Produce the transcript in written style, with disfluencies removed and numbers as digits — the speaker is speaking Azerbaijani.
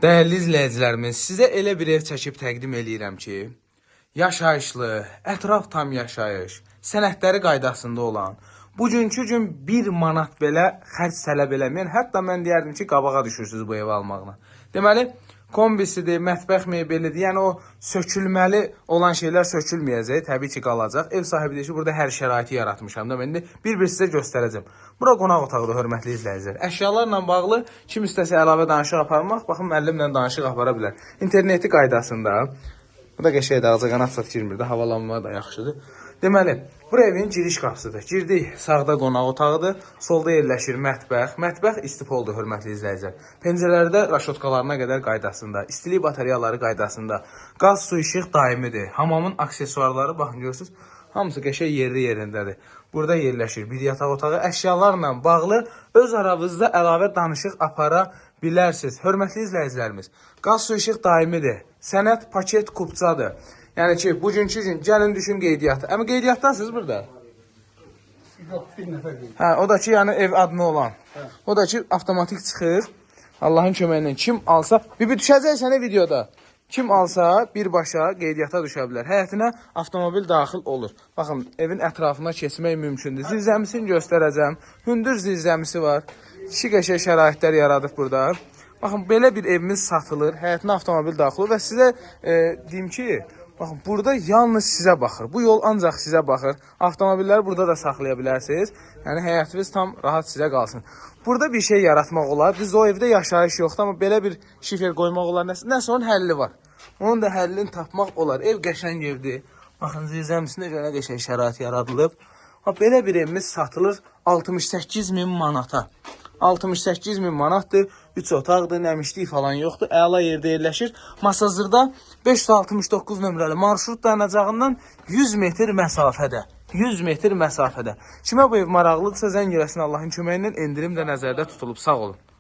Dəyərli izləyicilərimiz, sizə elə bir ev çəkib təqdim eləyirəm ki, yaşayışlı, ətraf tam yaşayış, sənədləri qaydasında olan, bugünkü gün 1 manat belə xərc tələb eləməyən, hətta mən deyərdim ki, qabağa düşürsünüz bu evi almağına. Deməli, kombisidir, mətbəx mebelidir, yəni o sökülməli olan şeylər sökülməyəcək, təbii ki, qalacaq. Ev sahibi deyir ki, burada hər şəraiti yaratmışam da, mən indi bir-bir sizə göstərəcəm. Bura qonaq otağıdır, hörmətli izləyicilər. Əşyalarla bağlı kim istəsə əlavə danışıq aparmaq, baxın müəllimlə danışıq apara bilər. İnterneti qaydasında. Bu da qəşəngdir, ağcaqanad zat girmir də, havalanma da yaxşıdır. Deməli, bura evin giriş qapısıdır. Girdik, sağda qonaq otağıdır, solda yerləşir mətbəx. Mətbəx istipoldur, hörmətli izləyicilər. Pəncərələrdə raşotkalarına qədər qaydasında, istilik batareyaları qaydasında, qaz, su, işıq daimidir. Hamamın aksesuarları, baxın görürsünüz, hamısı qəşəng yerli yerindədir. Burada yerləşir bir yataq otağı. Əşyalarla bağlı öz aranızda əlavə danışıq apara bilərsiniz. Hörmətli izləyicilərimiz, qaz, su, işıq daimidir. Sənəd paket kupçadır. Yəni ki, bugünkü gün gəlin düşün qeydiyyata. Amma qeydiyyatdasınız burada? Yox, bir nəfər deyil. Hə, o da ki, yəni ev adına olan. O da ki, avtomatik çıxır. Allahın köməyi ilə kim alsa, bir düşəcək sənə videoda. Kim alsa birbaşa qeydiyyata düşə bilər. Həyətinə avtomobil daxil olur. Baxın, evin ətrafına keçmək mümkündür. Zirzəmisini göstərəcəm. Hündür zirzəmisi var. Kişi qəşəng şəraitlər yaradıb burada. Baxın, belə bir evimiz satılır. Həyətinə avtomobil daxil olur və sizə deyim ki, baxın, burada yalnız sizə baxır. Bu yol ancaq sizə baxır. Avtomobilləri burada da saxlaya bilərsiniz. Yəni həyətiniz tam rahat sizə qalsın. Burada bir şey yaratmaq olar. Düz o evdə yaşayış yoxdur, amma belə bir şifer qoymaq olar. Nəsə onun həlli var. Onun da həllini tapmaq olar. Ev qəşəng evdir. Baxın, zirzəmisində görə qəşəng şərait yaradılıb. Ha, belə bir evimiz satılır 68 min manata. 68 min manatdır. 3 otaqdır, nəmişlik falan yoxdur. Əla yerdə yerləşir. Masazırda 569 nömrəli marşrut dayanacağından 100 metr məsafədə. 100 metr məsafədə. Kimə bu ev maraqlıdırsa zəng eləsin, Allahın köməyi ilə endirim də nəzərdə tutulub. Sağ olun.